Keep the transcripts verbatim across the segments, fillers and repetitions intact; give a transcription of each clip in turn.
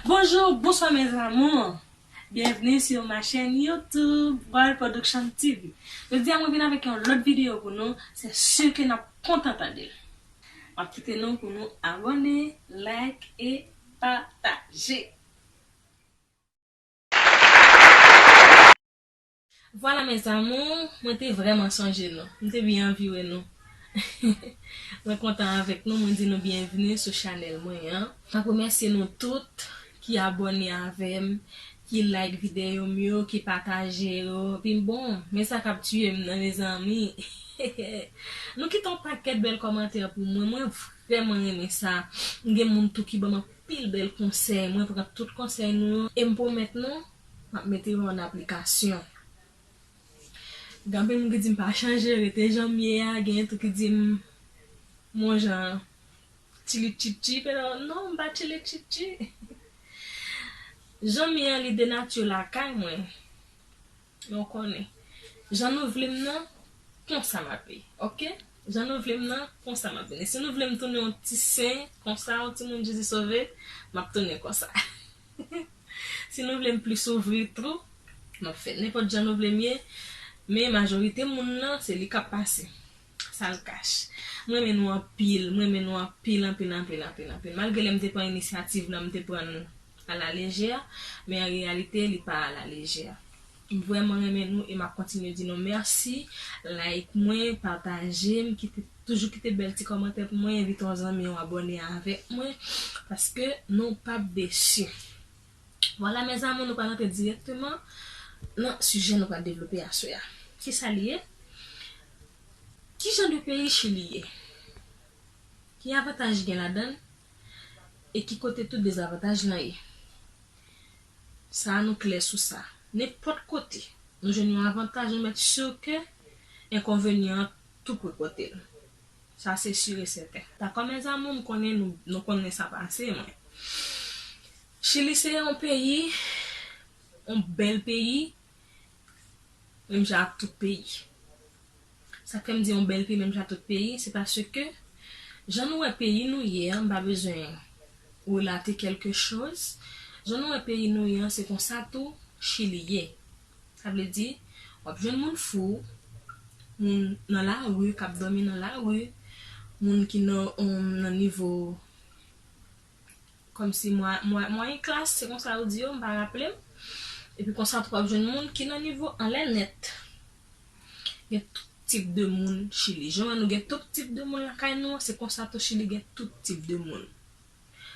Bonjour, bonsoir mes amours. Bienvenue sur ma chaîne YouTube, Royal Production T V. Jodi a mwen vin avèk yon lòt videyo pou nou. Se si ke n ap kontan tande l. M ap kite nou pou nou abòne, like e pataje. Vwala mes amours, mwen te vrèman sonje nou. M te byen anvi wè nou. Mwen kontan avèk nou, mwen di nou byenvni sou chanèl mwen an. M ap remèsye nou tout ki abòne avè m, ki like videyo m yo, ki pataje yo. Epi bon, men sa k ap tiye m nan mezanmi. Nou kite yon pakèt bèl kòmantè pou mwen, mwen vrèman renmen sa. M gen moun tou ki ban m anpil bèl konsèy, mwen pran tout konsèy nou yo e m pwomèt nou, m ap mete yo an aplikasyon. Gen anpil moun ki di m pa chanje, rete jan m ye a, gen tou ki di m m on jan tchili tchitchi, men non, m pa tchili tchitchi. Jan m ye a, li de nati lakay mwen. Men w konnen, jan nou vle m nan, konsa m ap ye, oke? Jan nou vle m nan, konsa m ap vini. Si nou vle m tounen yon ti sen, konsa, yon timoun Jezi sove, m ap tounen konsa. Si nou vle m plis ouvri tou, m ap fè nenpòt jan nou vle m ye, men majorite moun nan, se li k ap pase. Sa l kach. Mwen renmen nou anpil, mwen renmen nou anpil, anpil, anpil, anpil, anpil. Malgre lè m te pran inisyativ lan, m te pran l a la lejè, men an reyalite, li pa a la lejè. M vrèman renmen nou e m ap kontinye di nou mèsi. Like mwen, pataje m, kite, toujou kite bèl ti kòmantè pou mwen, envite yon zanmi w abòne avèk mwen, paske nou p ap desi. Vwala mes amours, nou pral rantre dirèkteman nan sijè nou pral devlope aswè a. Kisa li ye? Ki jan de peyi Chili ye? Ki avantaj gen ladan l? E ki kote tout dezavantaj lan ye? Sa a nou klè sou sa. Nenpòt kote nou jwenn yon avantaj, nou mèt si ke enkonvenyan an tou pre kote l. Sa se si e sèten. Dakò mes amours, m konnen nou, nou konnen sa pase mwen. Chili se yon peyi, yon bèl peyi, menm jan ak tout peyi. Sa k fè m di yon bèl peyi menm jan ak tout peyi, se paske jan nou wè peyi nou ye a, m pa bezwen relate kèlke choz. Jan nou wè peyi nou ye a, se konsa tou Chili ye. Sa vle di, w ap jwenn moun fou, moun nan lari, k ap dòmi nan lari, moun ki nan, um, nan nivo kòmsi mwa-, mwa-, mwayen klas, se konsa yo di yo, m pa raple m. Epi konsa tou w ap jwenn moun ki nan nivo anlè nèt. Gen tout tip de moun Chili. Jan nou gen tout tip de moun lakay nou an, se konsa tou Chili gen tout tip de moun.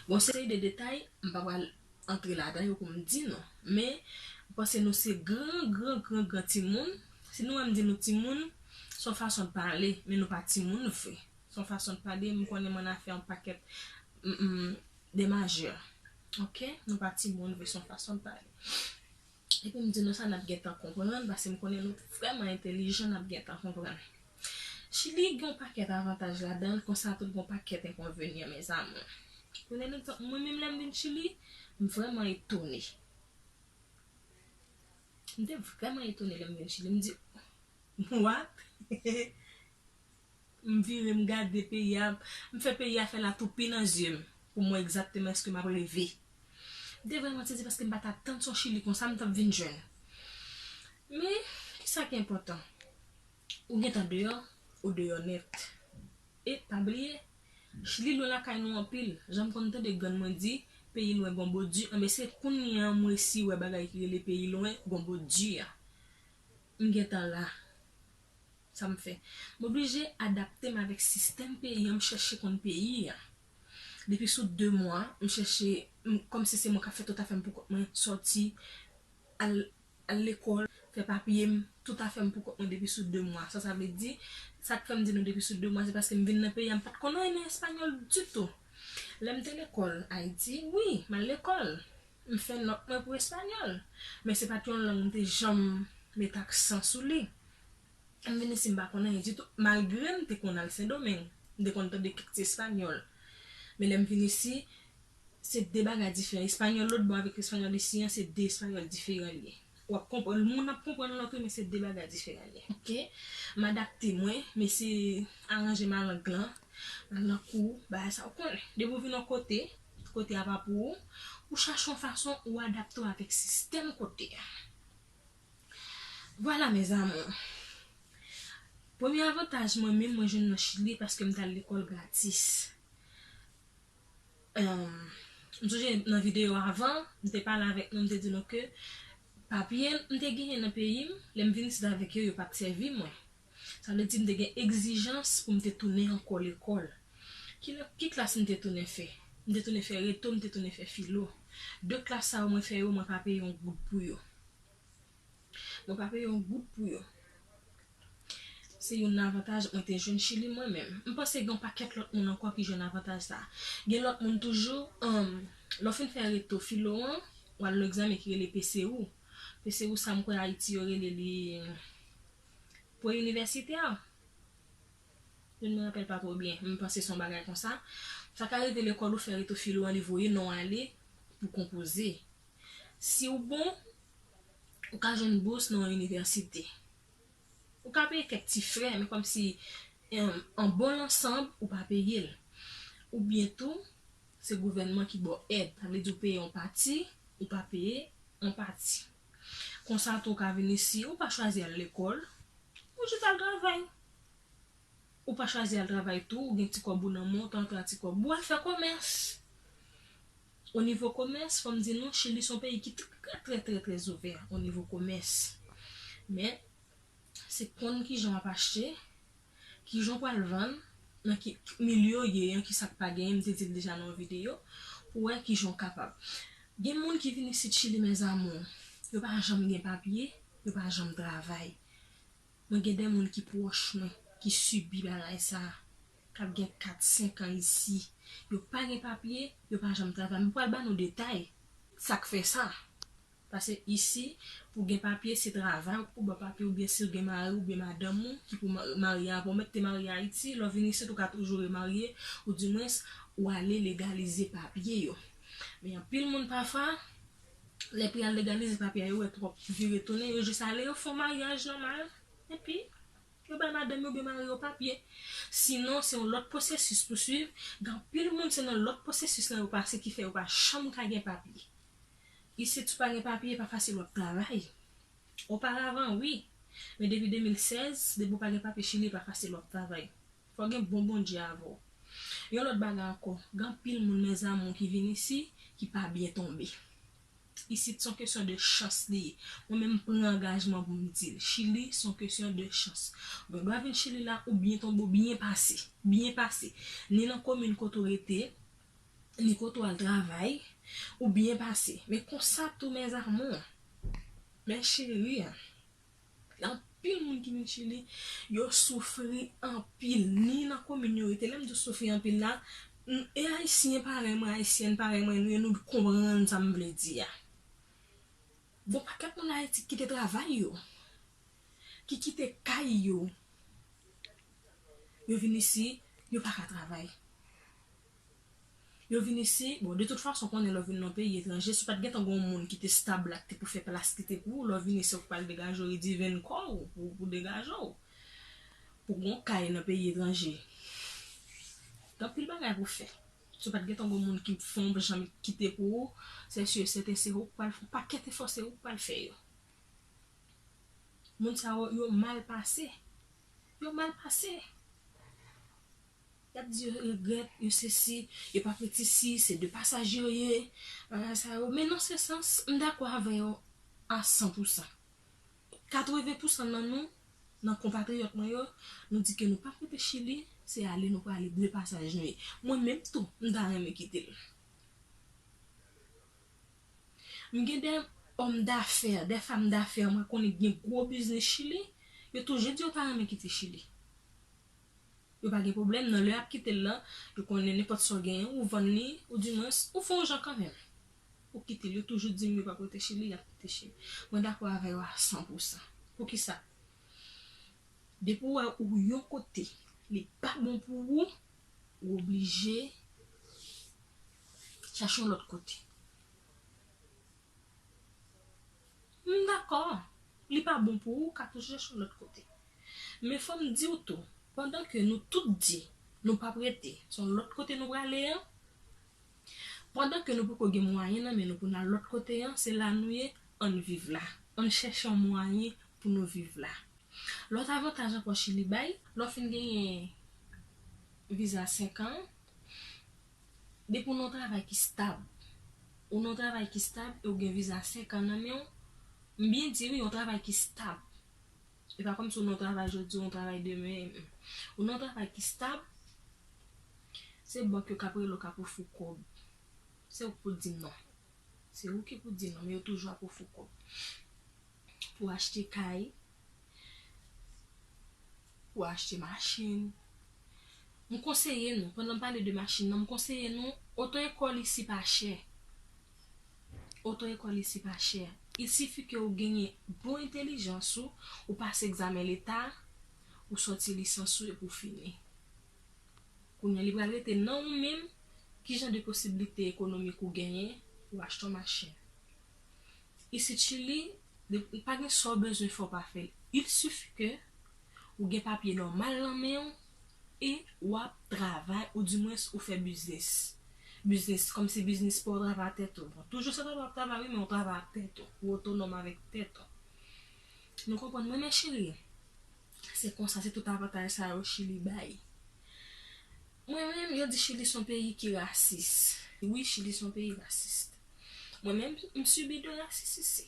Bon, se yon seri de detay, m pa pral antre ladan yo pou m di nou. Men, m panse nou se gran, gran, gran, gran timoun. Si nou wè m di nou timoun, se yon fason de pale, men nou pa timoun vre. Se yon fason de pale, m konnen m ann afè yon pakèt, mm, mm, de majè. Oke? Nou pa timoun vre, se yon fason de pale. Epi m di nou sa, n ap gentan konprann, paske m konnen nou vrèman entèlijan, n ap gentan konprann. Chili gen yon pakèt avantaj ladan l, konsa tou gen yon pakèt enkonvenyan, mes amours. Pou n egzanp, mwen menm lè m vin Chili, m vrèman etone. M te vrèman etone lè m vin Chili. M di, "What?" M vire, m gade peyi a, m fè peyi a fè latoupi nan zye m, pou m wè egzakteman èske m ap reve. M te vrèman sezi paske m pa t atann se yon Chili konsa m t ap vin jwenn. Men, kisa ki enpòtan? Ou gentan deyò, ou deyò nèt. E pa bliye, Chili lwen lakay nou anpil. Jan m konn tande grann mwen di, peyi lwen gonbo di. Anben, se kounye a m resi wè bagay ki rele peyi lwen gonbo di a. M gentan la. Sa m fè? M oblije adapte m avèk sistèm peyi a, m chèche konn peyi a. Depi sou de mwa, m chèche, m, kòmsi se mwen k ap fè tout afè m pou kont mwen, sòti, al, al lekòl, fè papye m, tout afè m pou kont mwen depi sou de mwa. Sa, sa vle di, sa k fè m di nou depi sou de mwa, se paske m vin nan peyi a, m pa t konn anyen nan espanyòl ditou. Lè m te lekòl Ayiti, wi, m al lekòl. M fè nòt mwen pou espanyòl. Men se pa t yon lang m te janm met aksan sou li. M vin isi, m pa konn anyen ditou, malgre m te konn al Sendomeng. M te konn tande kèk ti espanyòl. Men lè m vin isi, se de bagay diferan. Espanyòl lòt bò avèk espanyòl isi an, se de espanyòl diferan li ye. W ap konprann, moun ap konprann lòt wi, men se de bagay diferan li ye. Oke? M adapte mwen, m eseye aranje malang lan, al nan kou, bagay sa, ou konnen. Depi w vin yon kote, kote a pa pou ou, ou chache yon fason ou adapte w avèk sistèm kote a. Vwala, mes amours. Premye avantaj mwen menm, mwen jwenn nan Chili paske m t al lekòl gratis. Em, m sonje nan videyo avan, m te pale avèk nou, m te di nou ke papye m te genyen nan peyi m, lè m vin isit avèk yo, yo pa t sèvi mwen. Sa vle di m te gen egzijans pou m te tounen ankò lekòl. Ki, ki klas m te tounen fè? M te tounen fè reto, m te tounen fè filo. De klas sa yo mwen fè yo, mwen pa peye yon goud pou yo. Mwen pa peye yon goud pou yo. Se youn nan avantaj mwen te jwenn Chili mwen menm. M panse gen yon pakèt lòt moun ankò ki jwenn avantaj sa. Gen lòt moun toujou, um, lè w fin fè reto filo an, w al nan egzamen ki rele P C U. P C U sa m kwè Ayiti yo rele li pre-universitaire. Je ne me rappelle pas trop bien, m panse se yon bagay konsa. Sa ka rive lekòl ou fè reto filo an, li voye non w ale pou konpoze. Si w bon, ou ka jwenn bous nan yon inivèsite. Ou ka peye kèk ti frè, men kòmsi, em, an bon lansanb, ou pa peye l. Oubyen tou, se gouvènman ki ba w èd. Sa vle di ou peye yon pati, ou pa peye yon pati. Konsa tou, ou ka vin isi, ou pa chwazi al lekòl, ou jis al travay. Ou pa chwazi al travay tou, ou gen ti kòb ou nan men w, ou ta antre ak ti kòb ou, al fè komès. O nivo komès, fò m di nou, Chili se yon peyi ki trè, trè, trè, trè ouvè o nivo komès. Men, se konn kijan w ap achte, kijan w pral vann, nan ki milye w ye, an kisa k pa genyen, m te di l deja nan yon videyo, pou wè kijan w kapab. Gen moun ki vin isit Chili, mes amours, yo pa janm gen papye, yo pa janm travay. Mwen gen de moun ki pwòch mwen, ki sibi bagay sa, k ap gen kat, senk an isi. Yo pa gen papye, yo pa janm travay. Mwen pral ba nou detay sa k fè sa. Paske isi, pou gen papye, se travay ou pou ba papye, oubyen si w gen mari oubyen madanm ou ki pou ma-, marye avè w, mèt te marye Ayiti, lè w vin isit, ou ka toujou remarye, oudimwens, ou ale legalize papye yo. Men anpil moun pafwa, lè pou y al legalize papye a, yo wè twòp vire tounen, yo jis ale, yo fè yon maryaj nòmal, epi yo bay madanm yo oubyen mari yo papye. Sinon, se yon lòt pwosesis pou swiv. Gen anpil moun, se nan lòt pwosesis lan yo pase ki fè yo pa janm ka gen papye. Isit, si w pa gen papye, e pa fasil w ap travay. Oparavan, wi. Men depi de mil sèz, depi w pa gen papye Chili, e pa fasil w ap travay. Fò w gen bon Bondye avè w. Yon lòt bagay ankò, gen anpil moun, mes amours, ki vin isi, ki pa byen tonbe. Isit, se yon kesyon de chans li ye. Mwen menm, m pran angajman pou m di l. Chili, se yon kesyon de chans. Ou gen dwa vin Chili la, ou byen tonbe, ou byen pase. Byen pase. Ni nan komin kote w rete, ni kote w al travay, ou byen pase. Men konsa tou, mes amours, mes chéries, anpil moun ki vin Chili, yo soufri anpil, ni nan komin yo rete. Lè m di w soufri anpil la, m, e Ayisyen parèy mwen, Ayisyèn parèy mwen, nou, nou konprann sa m vle di a. Bon, pakèt moun Ayiti ki kite travay yo, ki kite kay yo, yo vin isi, yo pa ka travay. Yo vin isi, bon, de tout fason, konnen lè w vin nan peyi etranje, si w pa t gentan gen yon moun ki te stab la, ki te pou fè plas ki te pou ou, lè w vin isi, ou pral degaje w, rediven kò w pou, pou degaje w. Pou gen yon kay nan peyi etranje. Gen anpil bagay pou fè. Si w pa t gentan gen yon moun ki fè yon jan kite pou ou, se si e sèten se ou k pral fè yon pakèt efò, se ou k pral fè yo. Moun sa yo, yo mal pase. Yo mal pase. Y ap di yo regrèt, yo sesi, yo p ap ret isi, se de pasaj yo ye, bagay sa yo. Men nan se sans, m dakò avè yo a san pou san. Katreven pou san nan nou, nan konpatriyòt mwen yo, nou di ke nou p ap rete Chili, se ale nou prale, de pasaj nou ye. Mwen menm tou, m ta renmen kite l. M gen de òm dafè, de fanm dafè, mwen konnen ki gen gwo biznis Chili, yo toujou di yo ta renmen kite Chili. Yo pa gen pwoblèm, nan lè y ap kite l lan, yo konnen nenpòt sa w genyen, ou vann li, oudimwens, ou fè yon jan kanmenm. Ou kite l, yo toujou di m yo p ap rete Chili, y ap kite Chili. Mwen dakò avè yo a san pou san. Poukisa? Depi w wè ou yon kote, li pa bon pou ou, ou oblije chache yon lòt kote. M dakò, li pa bon pou ou, ou ka toujou chache yon lòt kote. Men fò m di w tou, pandan ke nou tout di nou p ap rete, se yon lòt kote nou prale an, Pandan ke nou poko gen mwayen nan men nou pou n al lòt kote an, se la nou ye, ann viv la. Ann chèche yon mwayen pou nou viv la. Lòt avantaj ankò Chili bay, lè w fin genyen viza senk an, depi w nan yon travay ki stab, ou nan yon travay ki stab e w gen viza senk an nan men w, m byen di wi, yon travay ki stab. E pa kòmsi w nan yon travay jodi, yon travay demen. Ou nan yon travay ki stab, se bank yo k ap rele w, k ap ofri w kòb. Se ou k pou di non. Se ou ki pou di non, men yo toujou ap ofri w kòb. Pou achte kay, pou achte machin. M konseye nou, pandan m pale de machin nan, m konseye nou, oto ekòl isi pa chè. Oto ekòl isi pa chè. Il sifi ke w genyen bon entèlijans ou, ou pase egzamen leta, ou sòti lisans ou epi w fini. Kounye a, li pral rete nan ou menm, ki jan de posiblite ekonomik ou genyen pou w achte yon machin. Isit Chili, de, pa gen sa w bezwen fè w pa fè l. Il sifi ke ou gen papye nòmal nan men w e w ap travay, oudimwens ou fè biznis. Biznis, kòmsi biznis pa w, w travay ak tèt ou. Bon, toujou se travay w ap travay, wi, men w travay ak tèt ou. Ou otonòm avèk tèt ou. Nou konprann mwen, men cheri. Se konsa, se tout avantaj sa yo Chili bay. Mwen menm, yo di Chili se yon peyi ki rasis. Wi, Chili se yon peyi rasis. Mwen menm, m sibi de rasis isi.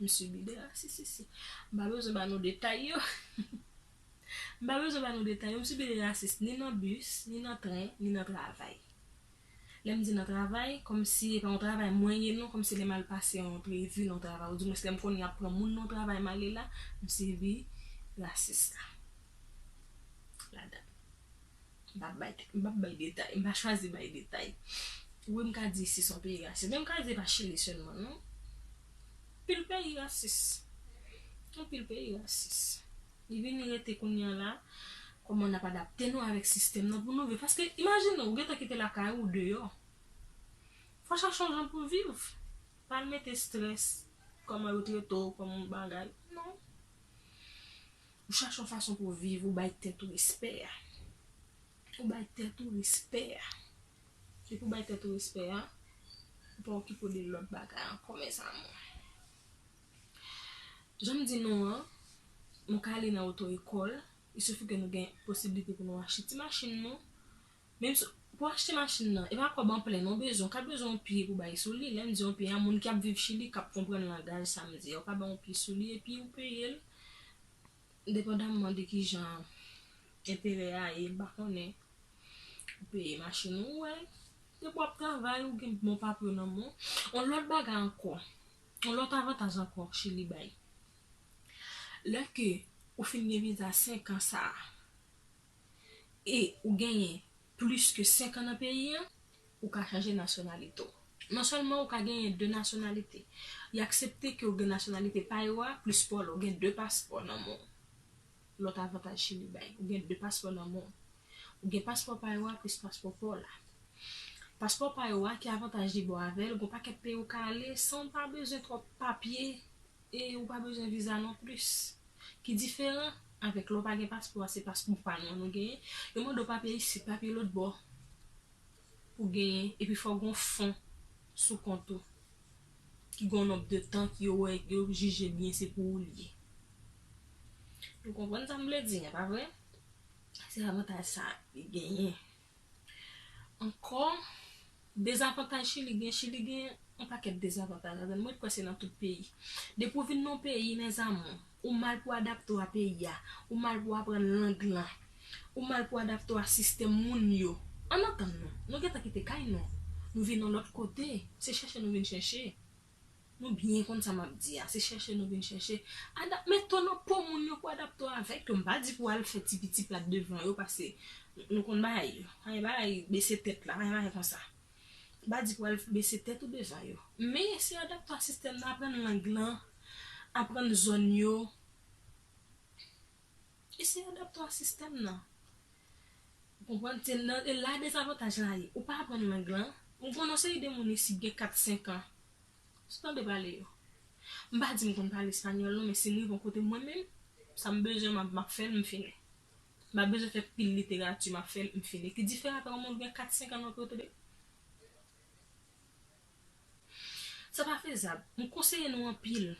M sibi de rasis isi. M pa bezwen ba nou detay yo. M pa bezwen ba nou detay yo. M sibi de rasis ni nan bis, ni nan tren, ni nan travay. Lè m di nan travay, kòmsi e pa yon travay mwen ye non, kòmsi lè m al pase yon antrevi nan yon travay, oudimwens lè m konnen y ap pran moun nan yon travay m ale la, m sibi rasis la. Ladan. M p ap bay, m p ap bay detay, m pa chwazi bay detay. Wi, m ka di isi se yon peyi rasis, men m ka di e pa Chili sèlman non. Anpil peyi rasis. Anpil peyi rasis. Li vini rete kounye a la, kòman n ap adapte nou avèk sistèm nan pou nou viv. Paske, imajine w, ou gentan kite lakay ou deyò. Fò w chache yon jan pou w viv. Pa al mete estrès, kòman yo trete w, kòman yon bagay. Non. Ou chache yon fason pou w viv, ou bay tèt ou respè a. Ou bay tèt ou respè a. Depi w bay tèt ou respè a, ou pa okipe w de lòt bagay ankò, mes amours. Jan m di nou an, nou ka ale nan oto ekòl, il sifi ke nou gen posiblite pou nou achte ti machin nou. Menm si, pou achte machin nan, e pa kòb an plen non w bezwen, w ka bezwen yon pye pou bay sou li. Lè m di yon pye a, moun ki ap viv Chili, k ap konprann langaj sa m di a, w ka bay yon pye sou li epi ou peye l, depandamman de kijan enterè a ye, m pa konnen. Ou peye machin ou, wè. Depi w ap travay, ou gen bon papye w nan men w. Yon lòt bagay ankò, yon lòt avantaj ankò Chili bay. Lè ke ou fin gen viza senk an sa a, e ou genyen plis ke senk an nan peyi an, ou ka chanje nasyonalite w. Non sèlman ou ka genyen de nasyonalite, y aksepte ke w gen nasyonalite pa yo a, plis pa w la, ou gen de paspò nan men w. Lòt avantaj Chili bay, ou gen de paspò nan men w. Ou gen paspò pa yo a plis paspò pa w la. Paspò pa yo a, ki avantaj li ba w avè l, gon pakèt peyi ou ka ale san w pa bezwen twòp papye e ou pa bezwen viza non plis. Ki diferan avèk lè w pa gen paspò a, se paspò pa nou an nou genyen. Yo mande w papye isit, papye lòt bò pou genyen, epi fò w gen yon fon sou kont ou ki gen yon nonb de tan ki yo wè, yo jije byen se pou ou l ye. Nou konprann sa m vle di a, pa vre? Se avantaj sa li genyen. Ankò, dezavantaj Chili gen, Chili gen yon pakèt dezavantaj ladan l. Mwen kwè se nan tout peyi. Depi w vin nan yon peyi, mes amours, ou mal pou adapte w a peyi a, ou mal pou aprann lang lan, ou mal pou adapte w a sistèm moun yo. Ann antann nou, nou gentan kite kay nou, nou vin yon lòt kote, se chèche nou vin chèche. Nou byen konn sa m ap di a, se chèche nou vin chèche. Adap-, mete w nan po moun yo pou adapte w avèk yo. M pa di pou w al fè ti piti plat devan yo, paske nou konn bagay yo. Pa gen bagay bese tèt la, pa gen bagay konsa. M pa di pou w al bese tèt ou devan yo. Men eseye adapte w a sistèm nan, aprann lang lan, aprann zòn yo. Eseye adapte w a sistèm nan. Ou konprann? Se nan, e la dezavantaj la ye. Ou pa aprann lang lan. Ou konn yon seri de moun isit gen kat, senk an. Ou tande pale yo. M pa di m konn pale espanyòl non, men si m rive yon kote mwen menm, sa m bezwen m ap, m ap fè l, m fini. M pa bezwen fè pil literati, m ap fè l, m fini. Ki diferan avèk yon moun gen kat, senk an nan kote de. Sa pa fezab. M konseye nou anpil.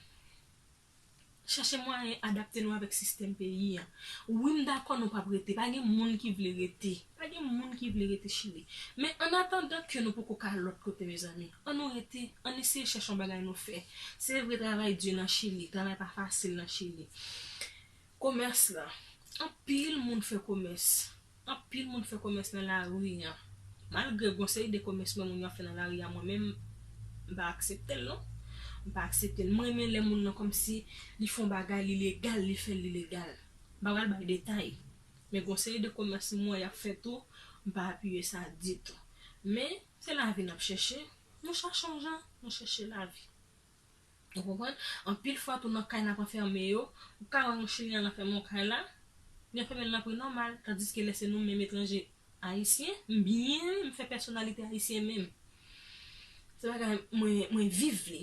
Chèche mwayen adapte nou avèk sistèm peyi a. Wi, m dakò nou p ap rete. Pa gen moun ki vle rete. Pa gen moun ki vle rete Chili. Men an atandan ke nou poko ka al lòt kote, mezanmi, ann nou rete, ann eseye chèche yon bagay nou fè. Se vre, travay di nan Chili, travay pa fasil nan Chili. Komès la, anpil moun fè komès. Anpil moun fè komès nan lari a. Malgre gon seri de komès mwen moun yo ap fè nan lari a, mwen menm, m pa aksepte l non. M pa aksepte l. M renmen lè moun nan kòmsi li fè yon bagay, li legal, li fè l, li legal. M pa pral bay detay. Men gon seri de komès m wè y ap fè tou, m pa apiye sa ditou. Men, se lavi n ap chèche. Nou chache yon jan, nou chèche lavi. Ou konprann? Anpil fwa tou nan kay n ap anfème yo, ou ka wè yon Chilyen al anfème yon kay la, li anfème l nan pri nòmal, tandiske lè se nou menm etranje ayisyen, m byen, m fè pèsonalite ayisyen menm. Se bagay mwen, mwen viv li.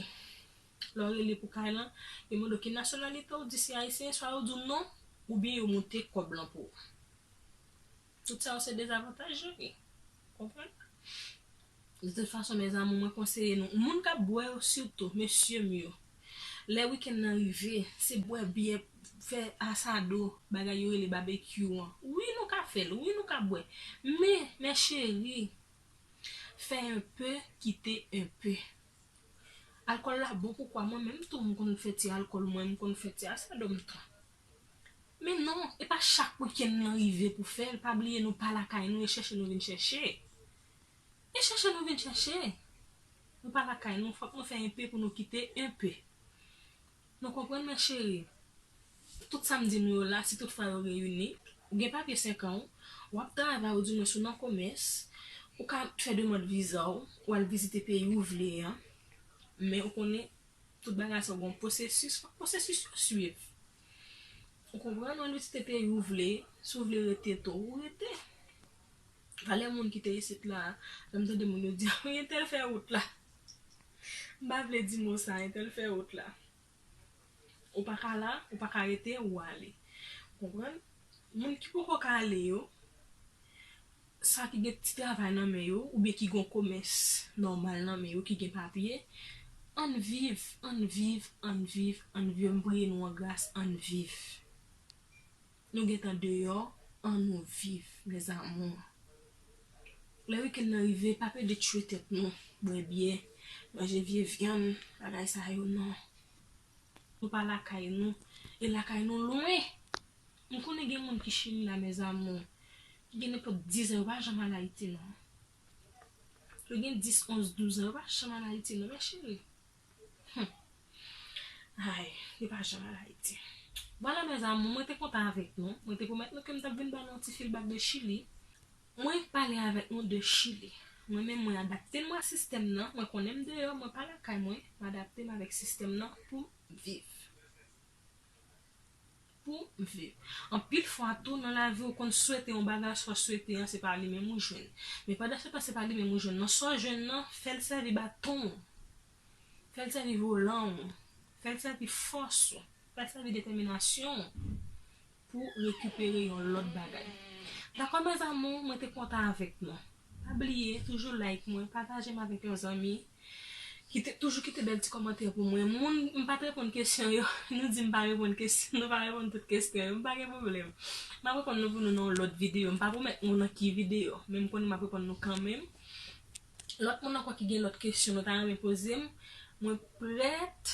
Lè w rele pou kay lan, yo mande w ki nasyonalite w, di se ayisyen, swa yo di w non, oubyen yo moute kòb lan pou ou. Tout sa yo se dezavantaj yo ye. Konprann? De tout fason, mes amours, mwen konseye nou. Moun k ap bwè yo sitou, mesye m yo. Lè wikenn nan rive, se bwè byè, fè asado, bagay yo rele babekyou an. Wi, nou ka fè l. Wi, nou ka bwè. Men, mes chéris, fè un peu, kite un peu. Alkòl la bon pou kò a, mwen menm tou, m konn fè ti alkòl mwen, m konn fè ti asado m tou. Men non, e pa chak wikenn nan rive pou fè l, pa bliye nou pa lakay nou, e chèche nou vin chèche. E chèche nou vin chèche. Nou pa lakay nou, fòk nou fè un peu pou nou kite un peu. Nou konprann, mes chéris? Tout sa m di nou yo la, si tout fwa yo reyini, ou gen papye senk an w, w ap travay, ou di mwen si w nan komès, ou ka fè demann viza w, ou al vizite peyi ou vle an, men ou konnen tout bagay sa gen yon pwosesis, fòk pwosesis yo swiv. Ou konprann? Ou al vizite peyi ou vle, si w vle rete tou, ou rete. Valè moun ki te isit la, lè m tande moun yo di, wi, entèl fè wout la. M pa vle di mo sa, entèl fè wout la. Ou pa ka la, ou pa ka rete, ou ale. Ou konprann? Moun ki poko ka ale yo, sa ki gen ti travay nan men yo, oubyen ki gen yon komès nòmal nan men yo, ki gen papye, ann viv, ann viv, ann viv, ann viv. M priye nou an gras, ann viv. Nou gentan deyò, ann nou viv, mes amours. Lè wikenn nan rive, pa pede tchwe tèt nou, bwè byè, manje vye vyann, bagay sa yo, non. Nou pa lakay nou, e lakay nou lwen. M konnen gen moun ki Chili la, mes amours, ki gen nenpòt diz an, yo pa janm al Ayiti, non. Yo gen dis, onz, douz an, yo pa janm al Ayiti, non, mes chéris. Hmm. Ay, li pa janm al Ayiti. Vwala, mes amours, mwen te kontan avèk nou. Mwen te pwomèt nou ke m t ap vin ba nou yon ti feedback de Chili. Mwen pale avèk nou de Chili. Mwen menm, mwen adapte m a sistèm nan. Mwen konnen m deyò, mwen pa lakay mwen. M adapte m avèk sistèm nan pou m viv. Pou m viv. Anpil fwa tou, nan lavi, ou konn swete yon bagay, sa w swete an, se pa li menm ou jwenn. Men pandan se tan, se pa li menm ou jwenn nan. Sa w jwenn nan, fè l sèvi baton w. Fè l sèvi volan w. Fè l sèvi fòs ou. Fè l sèvi detèminasyon w pou rekipere yon lòt bagay. Dakò, mes amours, mwen te kontan avèk nou. Pa bliye, toujou like mwen, pataje m avèk yon zanmi. Kite, toujou kite bèl ti kòmantè pou mwen. Moun, m pa t reponn kesyon yo, nou di m pa reponn kesyon, nou pa reponn tout kesyon yo, m pa gen pwoblèm. M ap reponn nou pou nou nan yon lòt videyo. M pa pwomèt nou nan ki videyo, men m konnen m ap reponn nou kanmenm. Lòt moun ankò ki gen lòt kesyon nou ta renmen poze m, mwen prèt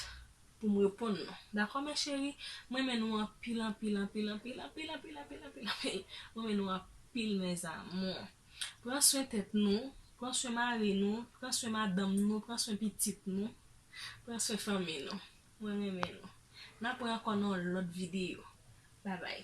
pou m reponn nou. Dakò, mes chéris? Mwen renmen nou anpil, anpil, anpil. Mwen renmen nou anpil, mes amours. Pran swen tèt nou, pran swen mari nou, pran swen madanm nou, pran swen pitit nou, pran swen fanmi nou. Mwen renmen nou. N ap wè ankò nan yon lòt videyo. Babay.